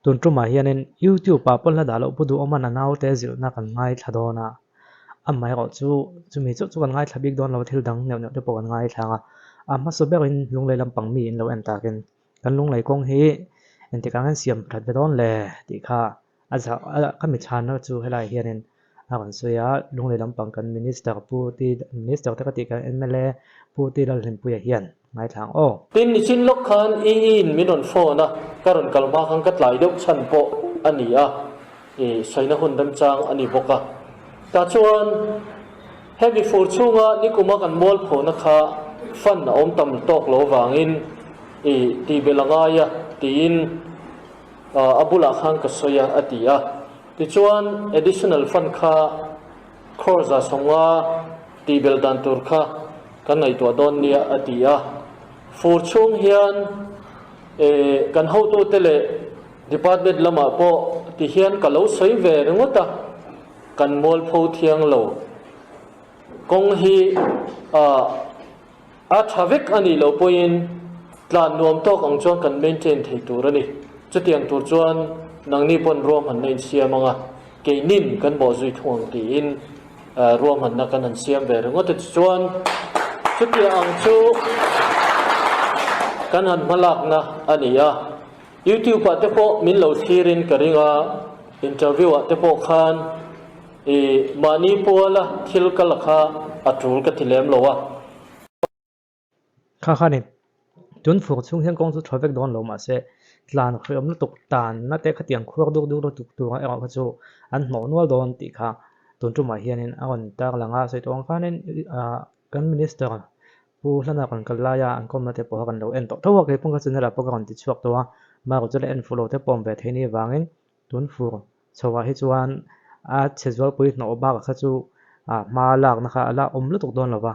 Tun tumah hianin YouTube ah pawh hla dah loh pu duhawman a naute zilhna kan ngaithla dawn a, amaherawh chu chumi chauh chu kan ngaithla bik dawn lo thil dang neuh neuh te pawh kan ngaithla ang a, a hmasa berin lunglei lampang mi in lo en takin kan lunglei kawng hi engtik ang hian siam that ve dawn le tih kha a zah a ka mi chhanna chu helaiah hianin a rawn sawi a, lunglei lampang kan Minister Pu T Minister te ka tih kan mla Pu T Lalhlimpuia hian ngaithla ang aw. Tin, nichin lawk khan i in min rawn phone a, ka rawn kal hma khan ka tlai deuh chhan pawh a ni a, i sawina hun remchang a ni bawk a. Tah chuan hemi fur chhunga nikuma kan mualphona kha fund a awm tam tawk lo vangin i tihbelh a ngai a tiin a bulah khan ka sawi a a ti a. Tichuan additional fund kha Crore 150 tihbelh dan tur kha kan ngaihtuah dawn nia a ti a. Fur chhung hian kan hotute leh department lamah pawh ti hian ka lo sawi ve ringawt a, kan mualpho thiang lo. Kawng hi a tha vek a nih loh pawhin tlan nuam tawk ang chuan kan maintain thei tur a ni. Chutiang tur chuan nangni pawn ruahmanna insiam ang a, keinin kan bawhzui thung ang tiin ruahmanna kan han siam ve ringawt a. Tichuan chutiang ang chu kan han hmalakna a ni a. YouTube ah te pawh min lo thlirin ka ring a, interview ah te pawh khan I mahni puala thil ka la kha a tul ka ti lem lo a. Kha kha ni. Tun fur chhung hian kawng chu thaw vek dawn lo mahse tlan hriawm lutuk tanna te khatiang khuar duk duk lutuk tura erawh kha chu an hnawh nual dawn tih kha tun tumah hianin a rawn tar lang a. Sawi tawh ang khanin ah kan minister Pu Hlana rawn kal laia an kawmna te pawh kha kan lo en tawh tho a, keipawh ka channel ah pawh ka rawn ti chhuak tawh a, mahrawh chu la en fuh lo te pawh awm ve thei ni avangin Tun fur chhoah hi chuan a chhe zualpui hnawh bakah kha chu ah hma lakna kha a la awm lutuk dawn lo va,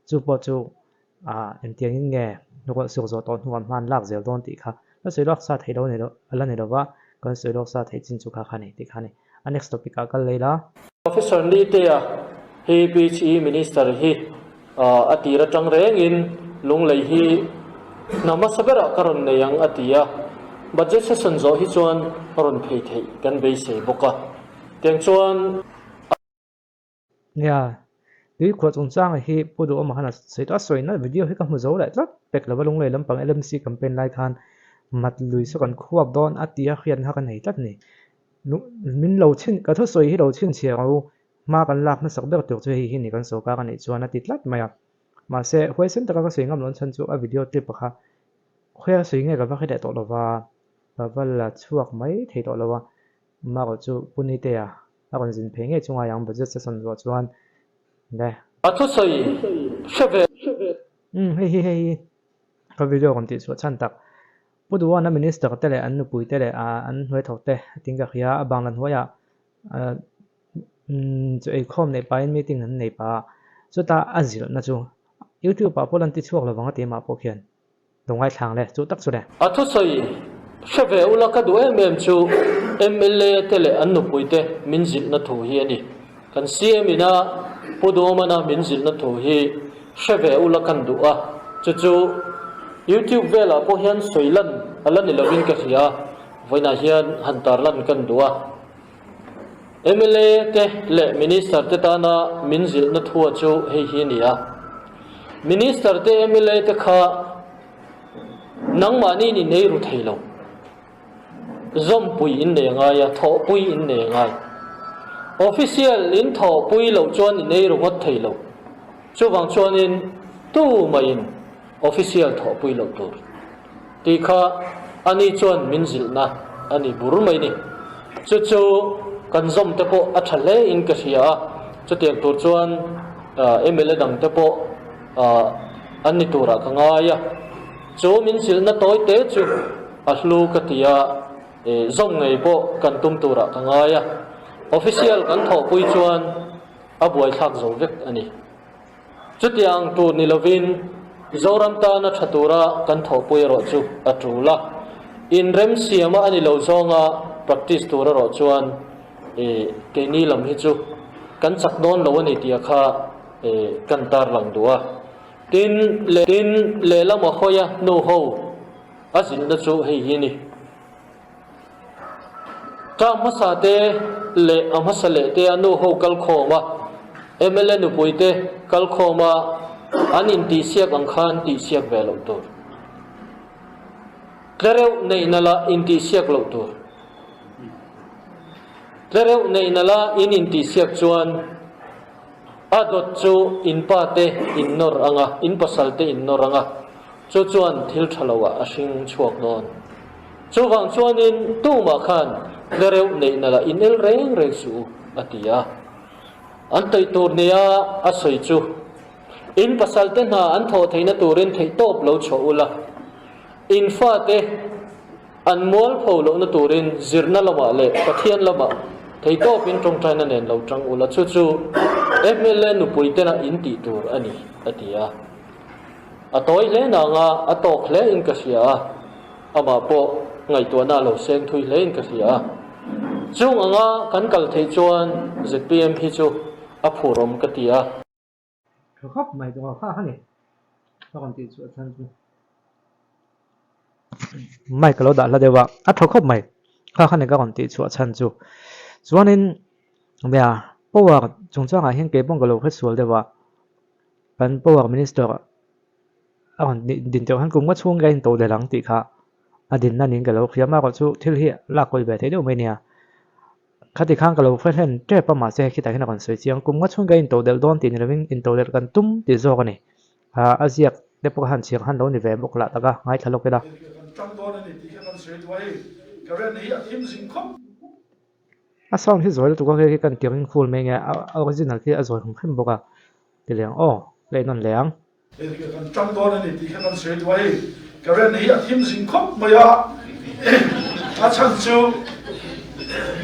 chu pawh chu ah engtiangin nge ruah suk zawh tawh hnuah hma an lak zel dawn tih kha la sawi lawk sa theih lo ni lo a la ni lo va, kan sawi lawk sa theih chin chu kha kha ni tih kha a ni. A next topic ah kal lei la. Professor Nitea hi PHE Minister hi a tir atang rengin Lunglei hi hna hmasa berah ka rawn nei ang a ti a, budget session zawh hi chuan a rawn phei theih kan beisei bawk a, tiang chuan a. Nia, tui khuah chungchanga hi Pu Duhawma khan a sawi tawh a, sawi nalh video hi ka hmu zo leh tlat pek lova Lunglei lampang LMC campaign lai khan mat lui saw kan khuak dawn a tia hriatna kha ka nei tlat a ni. Min lo chhin, ka thusawi hi lo chhinchhiah ang u, Hma kan lak hmasak ber tur chu hei hi ni kan sorkar a nih chuan a ti tlat mai a. Mahse, huaisen taka ka sawi ngam loh chhan chu a video clip kha khawiah sawi nge ka va hre leh tawh lova, ka va la chhuak mai thei tawh lo a. Marawh chu Pu Nitea a rawn zin phei ngei chu ngai ang budget session ruah chuan le. A thusawi hre ve. Umm hei hi hei hi ka video rawn tih chhuah chhan tak. Pu Duhana minister te leh an nupui te leh an hnuaithawk te tin ka hria a bangla hnuaiah Chu eikhawm neih pahin meeting an nei pah a, chutah a zilhna chu YouTube ah pawh lan ti chhuak lovang a ti amah pawh khian lo ngaithlang le chu tak chu le. A thusawi hre ve ula ka duh em em chu mla te leh an nupui te min zilhna thu hi a ni. Kan CM ina Pu Duhawmana min zilhna thu hi hre ve ula kan duh a, chu chu YouTube velah pawh hian sawi lan a la ni lovin ka hria a, vawiinah hian han tarlan kan duh a. Mla te leh Minister te tana min zilhna thua chu hei hi a ni a, Minister te mla te kha nangmahni in nei ru thei lo, zawmpui in nei ngai a, thawhpui in nei ngai. Official in thawhpui loh chuan in ei ru ngawt thei lo. Chuvang chuanin tumah-in official thawhpui loh tur. Tih kha ani chuan min zilhna a ni bur mai ni. Chu chu kan zawm te pawh a tha hle in ka hria a, chutiang tur chuan mla dang te pawh an ni turah ka ngai a. Chu min zilhna tawi te chu a hlu ka ti a, zawm ngei pawh kan tum turah ka ngai a. Official kan thawhpui chuan a buaithlak zo vek a ni. Chutiang tur ni lovin Zoram tana tha tura kan thawhpui erawh chu a tul a, inremsiama a ni lo zawnga practice tur erawh chuan keini lam hi chu kan chak dawn lo a ni tih kha kan tarlang duh a. Tin, tin, lehlam a hawi a hnu ho a zilhna chu hei hi a ni. Term hmasa te leh a hmasa leh te a nu ho kal khawm a, mla nupui te kal khawm a an intihsiak ang khan tihsiak ve loh tur. Tlereuh neihna la intihsiak loh tur. Tlereuh neihna la in intihsiak chuan a dawt chu in pa te in nawr ang a, in pasal te in nawr ang a, chu chuan thil tha lo ah a hring chhuak dawn. Chuvang chuanin tumah khan tlereuh neihna la in el reng reng suh u, a ti a. An tawih tur nia a sawi chu, In pasal te hna an thawh theihna turin theihtawp lo chhuah ula, in fate an mualpho lohna turin zirna lamah leh Pathian lamah theihtawpin tawngtaina nen lo tang ula, chu chu mla nupui tena in tih tur a ni, a ti a. A tawi hle nanga a tawk hle in ka hria a, amah pawh ngaihtuahna a lo seng thui hle in ka hria a. Chung anga kan kal theih chuan zpm hi chu a phur awm ka ti a. Tha khawp mai tawh kha kha ni ka rawn tih chhuah chhan chu mic ka lo dah hla deuh a a tha khawp mai kha kha ni ka rawn tih chhuah chhan chu chuanin nia power chungchangah hian kei pawh ka lo hresual deuh a kan power minister a rawn din teuh hian kum nga chhung ka intoh del ang tih kha a dinna niin ka lo hria amaherawh chu thil hi lak kawi ve theih deuh mai nia. Khati khan ka lo hre hlen tep a, mahse khitah hian a rawn sawi chiang. Kum nga chhung ka intoh delh dawn tih ni lovin intoh delh kan tum tih zawk a ni. A ziak te pawh khan chhiar han lo ni ve bawk lah tak a, ngaithla lawk ila. A sound hi zawi lutuk a, hei hi kan tir in full mai nge a original khi a zawi hrim hrim bawk a, ti leh ang aw, la inawn leh ang. Hei kan tang dawn a ni tih kha kan sawi duh a, hei current hi a thim zing khawp mai a, a chhan chu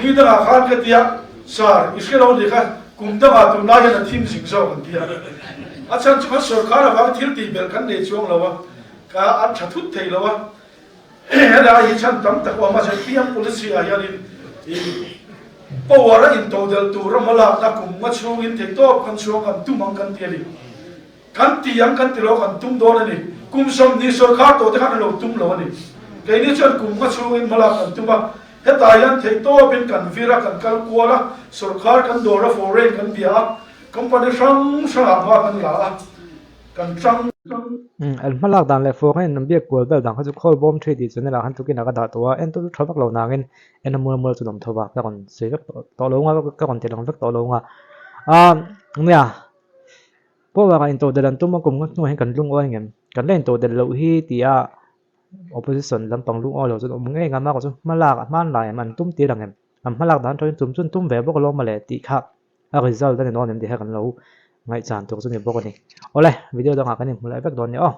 ni dangah khan ka tia sir i hre lo ni kha kum dangah tunlai hian a thim zing zawk an tia, a chhan chu kan sorkar avang thil tih belh kan nei chuang lo a, ka an tha thut thei lo a, helai hi chhan tam tak awm a, zpm policy ah hianin power a intodelh tur a hmalakna kum nga chhungin theihtawp kan chhuang kan tum ang kan ti a ni. Kan ti ang kan ti lo kan tum dawn a ni. Kum 20 sorkar tawh te khan a lo tum lo a ni. Keini chuan kum nga chhungin hmalak kan tum a, hetah hian theihtawpin kan vir a, kan kal kual a, sorkar kan dawr a, foreign kan bia a, company hrang hrangah hma kan la a, kan tang. An hmalak dan leh foreign an biak kual vel dan kha chu khawl bawm thui tih channel ah khan tukin ah ka dah tawh a, entu chu tha vak lo nangin en a mual mual chu dawm tho va, ka rawn sawi vek tawh lo nga, ka rawn ti lang vek tawh lo nga. Aaa nia. Power ah intodelh an tum a, kum nga hnuah hian kan lungawi ngem? Kan la intodelh loh hi tia opposition lampang lungawi lo chuan awm ngei ngam a, chu hmalak a hmanlai em an tum tir ang em? An hmalak dan atangin chum chun tum ve bawk alawm mawle tih kha a result a ni dawn em tih kha kan lo ngaihchan tur chu ni bawk a ni. Awle, video dangah kan inhmu leh vek dawn nia aw.